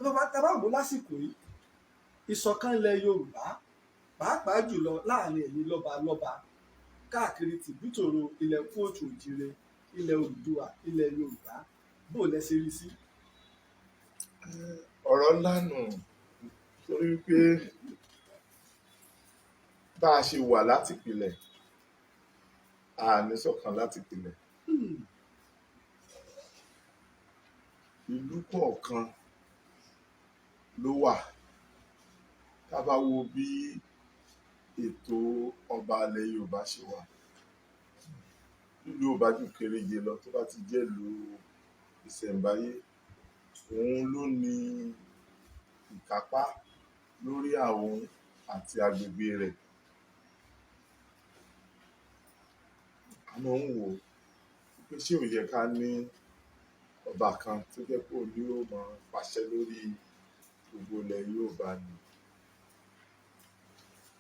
Bàbá, tá a bá wò lásìkò yìí, ìṣọ̀kan ilẹ̀ Yorùbá, pàápàá jùlọ láàrin ẹ̀yin lọ́ba lọ́ba káàkiri tìbútòrò ilẹ̀ kóòtù òjìrè, ilẹ̀ Oòduà, ilẹ̀ Yorùbá, bó lẹ ṣe rí sí? Ọ̀rọ̀ ńlá nù, torí pé bá a ṣe wà láti pilẹ̀, a ní ṣọ̀kan láti pilẹ̀. Ìlú kọ̀ọ̀kan ló wà. Tá a bá wo bí ètò ọba ilẹ̀ Yorùbá ṣe wà, ìlú ò bá jù kéréje lọ, tó bá ti jẹ́ ìlú ìṣẹ̀ǹbáyé, òun ló ní ìkápá lórí àwọn àti agbègbè rẹ̀. A máa ń wò ó pé ṣé ò yẹ ká ní ọba kan tó jẹ́ pé òun ni ó máa pàṣẹ lórí gbogbo ilẹ̀ Yorùbá ni.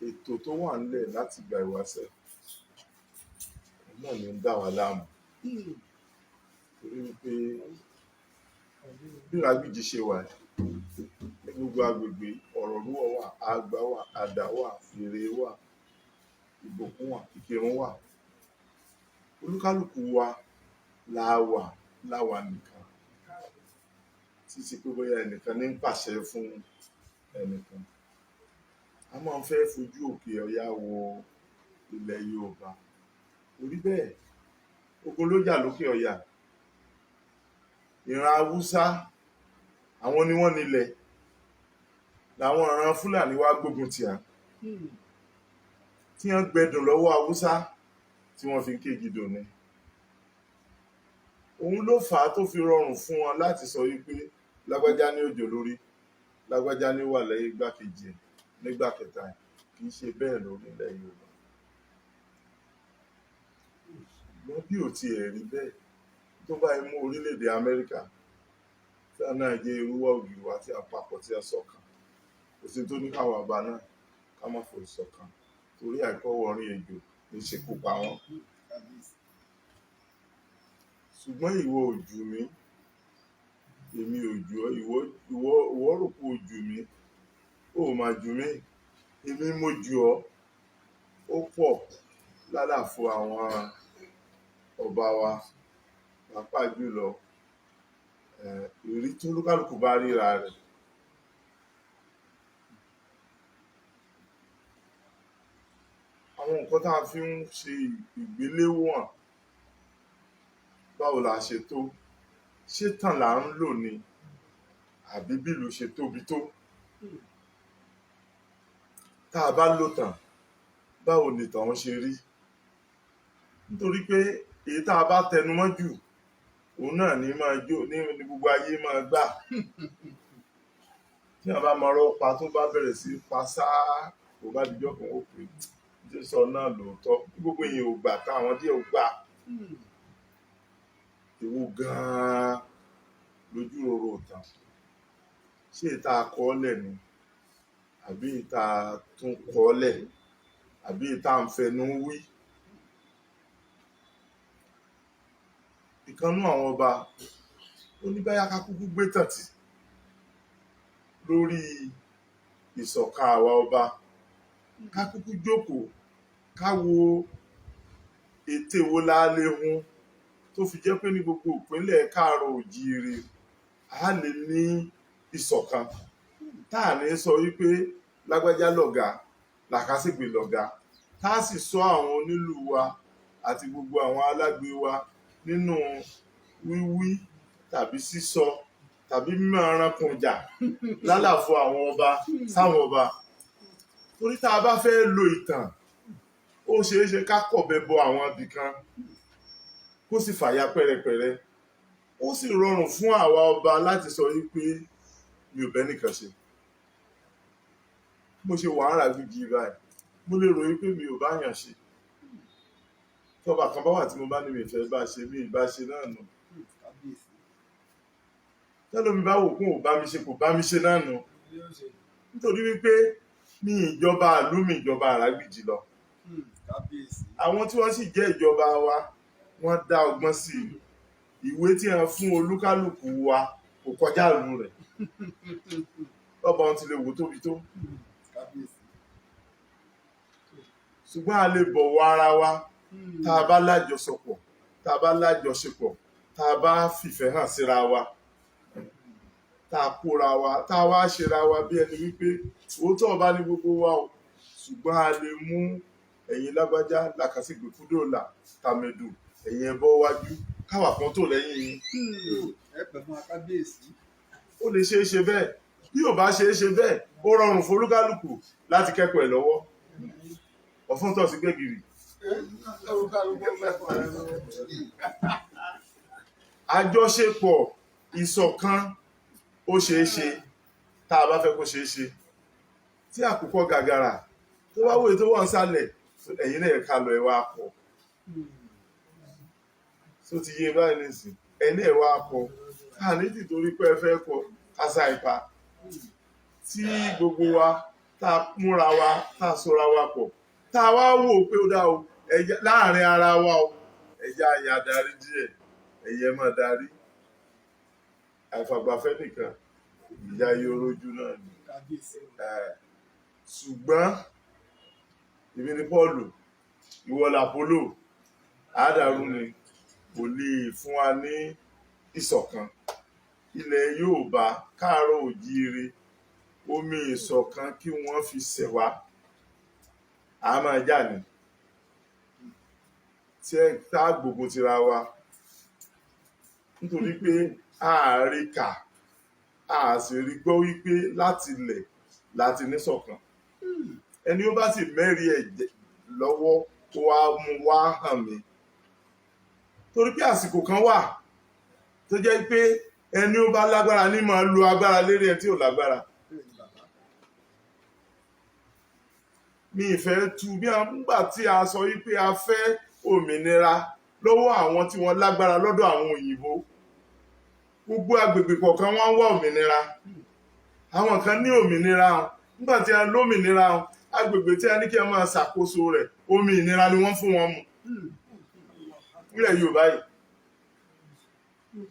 Ètò tó wà ńlẹ̀ láti ìgbà ìwáṣẹ̀, òun náà ní ń dà wá láàmú, torí wípé bí Ìrágbìjí ṣe wà ní gbogbo agbègbè, Ọ̀rọ̀rúwọ̀ wà, Àgbà wà, Àdá wà, Èrè wà, Ìbòkún wà, Ìkìrun wà. Olúkálùkù wa la wà láwa nìkan, títí pé bóyá ẹnìkan ní ń pàṣẹ fún ẹnìkan. A máa ń fẹ́ fojú òkè ọya wo ilẹ̀ Yorùbá. Orí bẹ́ẹ̀, ogun ló jà lókè ọya. Ìran Haúsá, àwọn ni wọ́n nílẹ̀, làwọn ìran Fúlàní wá gbógun tì á, tí wọ́n gbẹdùn lọ́wọ́ Haúsá, tí wọ́n fi ń kégi dòní. Òun ló fà á tó fi rọrùn fún wọn láti sọ wípé lágbájá ní òjò lórí, lágbájá ní wà lẹ́yìn igbákejì ẹ̀ nígbà kẹta ẹ̀. Kì í ṣe bẹ́ẹ̀ lórí ilẹ̀ Yorùbá. Ṣùgbọ́n bí ò tiẹ̀ rí bẹ́ẹ̀, tó bá mú orílẹ̀-èdè Amẹ́ríkà, tí a náà jẹ́ irúwà ògìrìwà tí a papọ̀, tí a ṣọ̀kan, kò sí tó ní káwọn ọba náà ká má fò ìṣọ̀kan, torí àìkọ́wọ̀ọ́rìn ejò ní ṣekú pa wọ́n. Ṣùgbọ́n ìwọ ò jù mí, èmi ò jù ọ́. Ìwọ ìwọ ìwọ rò pé o jù mí, ó mà jù mí, èmi mo jù ọ́. Ó pọ̀ lálàfo àwọn ọba wa, pàápàá jùlọ ìrí tí olúkálùkù bá ríra rẹ̀. Àwọn nǹkan tá a fi ń ṣe ìgbéléwọ̀n báwo la ṣe tó, ṣé tàn là ń lò ni, àbí bílùú ṣe tóbi tó? Tá a bá lò tàn, báwo nìtàn ń ṣe rí? Nítorí pé èyí tá a bá tẹnumọ́ jù, òun náà ní máa jó ní gbogbo ayé máa gbà. Tí wọn bá mọ ọ̀rọ̀ pa, tó bá bẹ̀rẹ̀ sí pa sáá, kò bá dijọ́ kan, ó pè é sọ náà lóòótọ́, gbogbo èèyàn ò gbà, táwọn díẹ̀ ò gbà. Èwo gan-an lójú roro ìtàn? Ṣé ìta àkọọ́lẹ̀ ni, àbí ìta tún kọ́ọ́lẹ̀, àbí ìta ń fẹnu wí? Ìkan nú àwọn ọba ó ní báyá ká kúkú gbé tàn tì lórí ìṣọ̀kan àwa ọba, ká kúkú jókòó, ká wo ète wo la lè hun tó fi jẹ́ pé ní gbogbo ìpínlẹ̀ káàárọ̀ òjíire a lè ní ìṣọ̀kan, tá à ní sọ wípé lágbájá lọ̀gá, làkàṣègbè lọ̀gá, tá a sì sọ àwọn onílù wa àti gbogbo àwọn alágbe wa nínú wíwí tàbí sísọ tàbí mímọ́ ẹranko jà lálàfo àwọn ọba sáwọn ọba. Torí tá a bá fẹ́ lo ìtàn, ó ṣeé ṣe ká kọ̀bẹ bọ àwọn ibì kan, kó sì fàya pẹ́rẹpẹ̀rẹ. Ó sì rọrùn fún àwa ọba láti sọ wípé mi ò bẹ́nìkan ṣe. Mo ṣe wà ń Ìrágbìjí báyìí, mo lè rò wípé mi ò bá yàn ṣe. Tọ́ba kan bá wà tí mo bá ní mi fẹ́ bá ṣe, mi ì bá ṣe náà nù. Tẹ́lómi bá wò kún ò bá mi ṣe, kò bá mi ṣe náà nù, nítorí wípé mi ìjọba ìlú mi, ìjọba Ìrágbìjí lọ. Àwọn tí wọ́n sì jẹ́ ìjọba wa, wọ́n dá ọgbọ́n sí i. Ìwé tí wọ́n fún olúkálùkù wa kò kọjá ìlú rẹ̀. Ọba ti lè wò tóbi tó. Kábíyèsí. Ṣùgbọ́n a lè bọ̀wọ̀ ara wa tá a bá lájọsọpọ̀, tá a bá lájọṣepọ̀, tá a bá fìfẹ́ hàn síra wa, tá a kóra wa, tá a wá ṣera wa bí ẹni wípé òótọ́ ọba ní gbogbo wa o. Ṣùgbọ́n a lè mú ẹ̀yin lágbájá, làkàṣìgbè, kúdòlà, tàmẹ̀dù, ẹ̀yin ẹbọ wájú, káwà kan tó lẹ́yìn yín. Ẹ pẹ̀ fún wa, kábíyèsí. Ó lè ṣeé ṣe bẹ́ẹ̀. Bí ò bá ṣeé ṣe bẹ́ẹ̀, ó rọrùn fólúkálùkù láti kẹ́kọ̀ọ́ ẹ̀ lọ́wọ́. Ọ̀fun tọ̀ sí gbẹ̀gìrì. Àjọṣepọ̀, ìṣọ̀kan, ó ṣeé ṣe tá a bá fẹ́ kó ṣeé ṣe. Tí àkùkọ gàgàrà tó bá wòye tó wà ń sálẹ̀, ẹ̀yin náà ká lọ, ẹ wá kọ. Tó ti yé báyìí nìsín, ẹ̀yin náà wá kọ. Ká ní tìtorí pé ẹ fẹ́ kọ kásá ipa tí gbogbo wa tá a múra wa, tá a sọra wa pọ̀, tá a wá wò ó pé ó dá o, ẹ̀jẹ̀ láàrin ara wa o, ẹ̀jẹ̀ àyà darí díẹ̀, ẹ̀yẹ máa darí. Àìfàgbàfẹ́ nìkan ìyá yóò náà ni. Kábíyèsí. Ṣùgbọ́n èmi ni Pọ́ọ̀lù, ìwọ làpólò, àádàrú ni kò lè fún wa ní ìṣọ̀kan. Ilẹ̀ Yorùbá káàárọ̀ òjíire, omi ìṣọ̀kan kí wọ́n fi ṣẹ̀ wá, a máa jà ní tí ẹ tá a gbógun tira wa, nítorí pé ààrẹ kà a sì rí gbọ́ wípé láti ilẹ̀ láti níṣọ̀kan. Ẹni ó bá sì mẹ́rin ẹ̀ lọ́wọ́, kó wá mú wá hàn mí, torí pé àsìkò kan wà tó jẹ́ pé ẹni ó bá lágbára ní máa lo agbára lérí ẹni tí ò lágbára. Bẹ́ẹ̀ ni, bàbá. Mi ìfẹ́ tu bí a nígbà tí a sọ wípé a fẹ́ òmìnira lọ́wọ́ àwọn tí wọ́n lágbára lọ́dọ̀ àwọn òyìnbó, gbogbo agbègbè kọ̀ọ̀kan wọ́n ń wá òmìnira. Àwọn kan ní òmìnira wọn. Nígbà tí a lómìnira wọn, agbègbè tí a ní kí a máa ṣàkóso rẹ̀, omi ìnira ni wọ́n fún wọn mu nílẹ̀ Yorùbá yìí,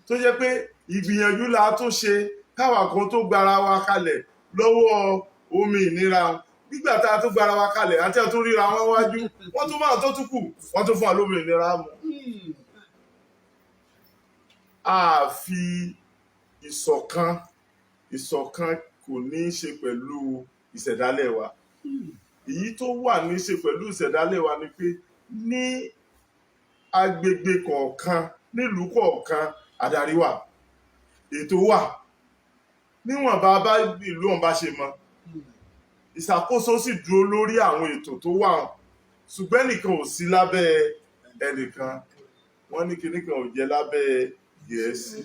tó jẹ́ pé ìgbìyànjú la tún ṣe káwa kan tó gbára wa kalẹ̀ lọ́wọ́ omi ìnira wọn. Nígbà tá a tún gbára wa kalẹ̀ àti a tún ríra wọn wájú, wọ́n tún máa tó tún kù, wọ́n tún fún wa lómi ìnira mu. A fi ìṣọ̀kan, ìṣọ̀kan kò ní í ṣe pẹ̀lú ìṣẹ̀dálẹ̀ wa. Èyí tó wà ní í ṣe pẹ̀lú ìṣẹ̀dálẹ̀ wa ni pé ní agbègbè kọ̀ọ̀kan, nílùú kọ̀ọ̀kan, adarí wà, ètò wà, níwọ̀nba bá ìlú ọ̀hún bá ṣe mọ, ìṣàkóso sì dúró lórí àwọn ètò tó wà hàn. Ṣùgbọ́n ẹnìkan ò sí lábẹ́ ẹnìkan. Wọ́n ní kinní kan ò jẹ́ lábẹ́ Gẹ̀ẹ́sì.